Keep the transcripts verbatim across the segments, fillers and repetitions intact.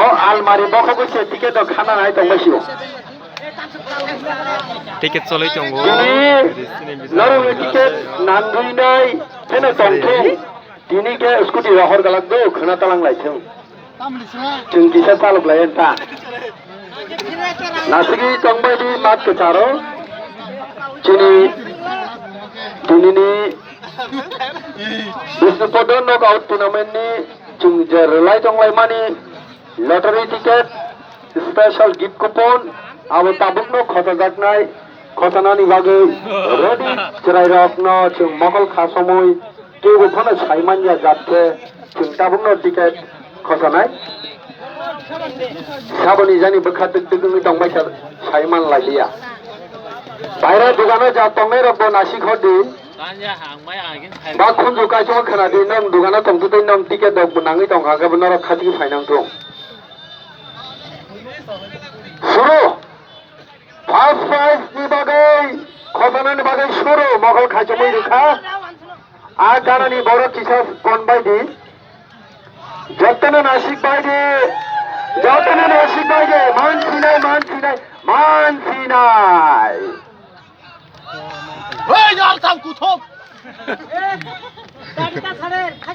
O almari bokhok se ticket rok khana nai tong bai sio. Ticket choloi tongo. Tini norok ni ticket nangwi nai pheno tong thung. Tini khe scooty rohor galak do khna talang lai thung. Chwng kisa chalok lai ta. Nasigi tongbai di mat kwcharo. Chini dinini Bishnu Podo knockout tournament ni chwng je rwlai tonglaimani lottery ticket, special gift coupon, abo tabukno khochajaknai, khochanani bagwi ready chwrairokno chwng mokol kha somwi kebo phano sai manya jat khe chwng tabukno ticket khochanai. Saboni jani bwkha twk twk wngwi tongbai kha sai man lailiya. Baira dogano ja tongnai rokbo nasik hor di. Ba khunju kaisa khwna di, nwng dogano tongtwtwi nwng ticket rok bo nangwi tongkha khe bo norok khatigi phainang thung. Suru. First prize ni bagwi, khotona ni bagwi suru mokol khaichomwi rwkha. A ganani borok kisa kon bai di. Jotono nasik bai di. Jotono nasik bai di. Man sinai, man sinai, man sinai. Hey, yar tam kuthok.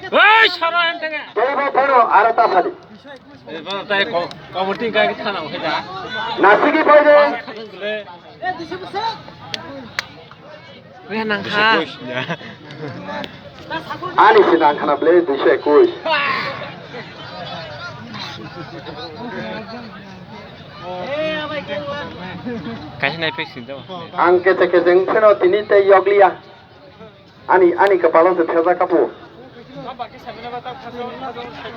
Hey, sara antenge. Tei bo phano aro ta sadi. Eba tai ko, kamuting kai thana ko da. Nasigi bai de. Weh nang kha. Ani se nang khana ble duiso ekush. Kaisa nai pek sinjama. Ang kete kete pheno tini tei yokliya. Ani, ani kapalo se thajak kapu.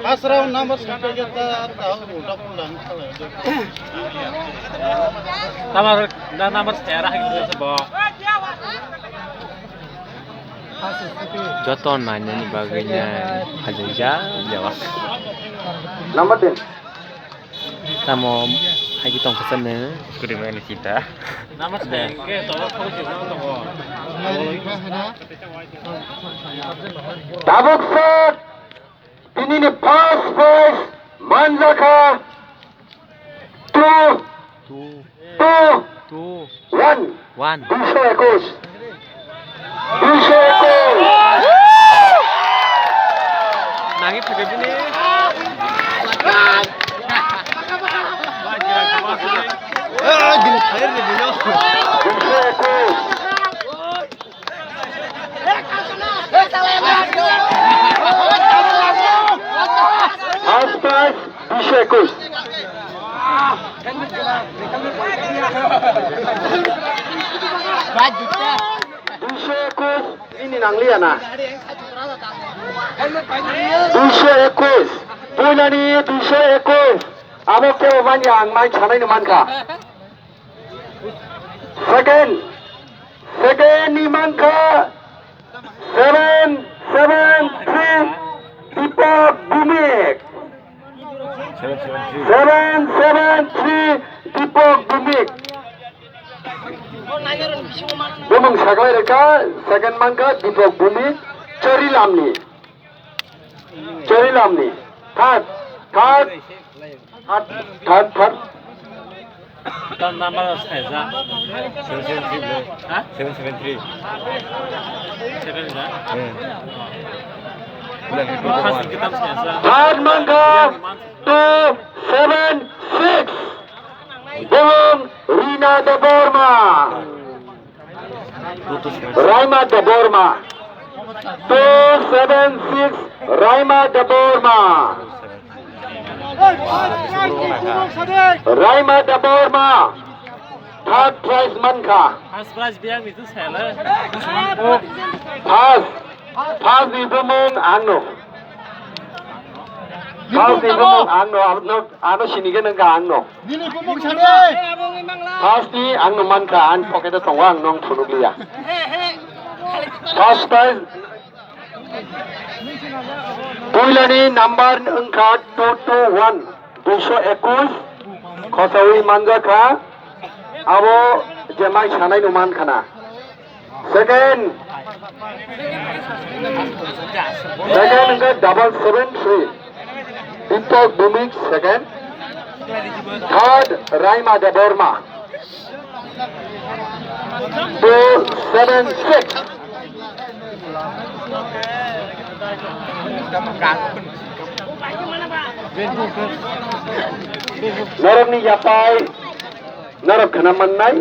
Asrao number sangkhe ta, ta ulta pulang khalai. Number, da number se ra hai se bo. Joto nainani bagwi nai phajai ja jawa. Number din. Tamo haiki tongkha channel. Kuri mani kita. Namaste. Tabuk sir, tini ni first prize manjakha two, two, two. One. One. Duiso ekush. Duiso ekush. Nangi phai bini. Ah, gini khair ni bini. Duiso ekush. First prize, duiso ekush. Duiso ekush, ini nangliya na. Duiso ekush, puilani duiso ekush. Abo kebo manya ang nai sanai no mankha. Second, second ni mankha seven seven three Deepak Bhumik. Seven seven three Deepak Bhumik. Bumung saklai reka, second mankha Deepak Bhumik, Chorilamni. Chorilamni. Third, third, third, third, third. Tam number saja. Seven seven three bro. Ha? Seven seven three. Seven ja? Hmm. Bulan itu. Khas kita saja. Third mankha two seven six. Bong Rina Debbarma. Raima Debbarma. Two seven six, Raima Debbarma. Raima Debbarma. Third prize mankha. First prize biyang itu sele. First, first ni bumung ano. First ni bumung ano, ano, ano sinigena ga ano. Nini bumung sade. First ni ang no mankha, ang pocket o tongo, ang nong phunukliya. First prize, puilani number wngkha two two one, duiso ekush, khosawi manjakha, abo je mai sanai no mankhana. Second. Second wngkha double seven three. Tok Bumik second. Third, Raima Debbarma. Two seven six. Norokni yapai, norok khna mannai.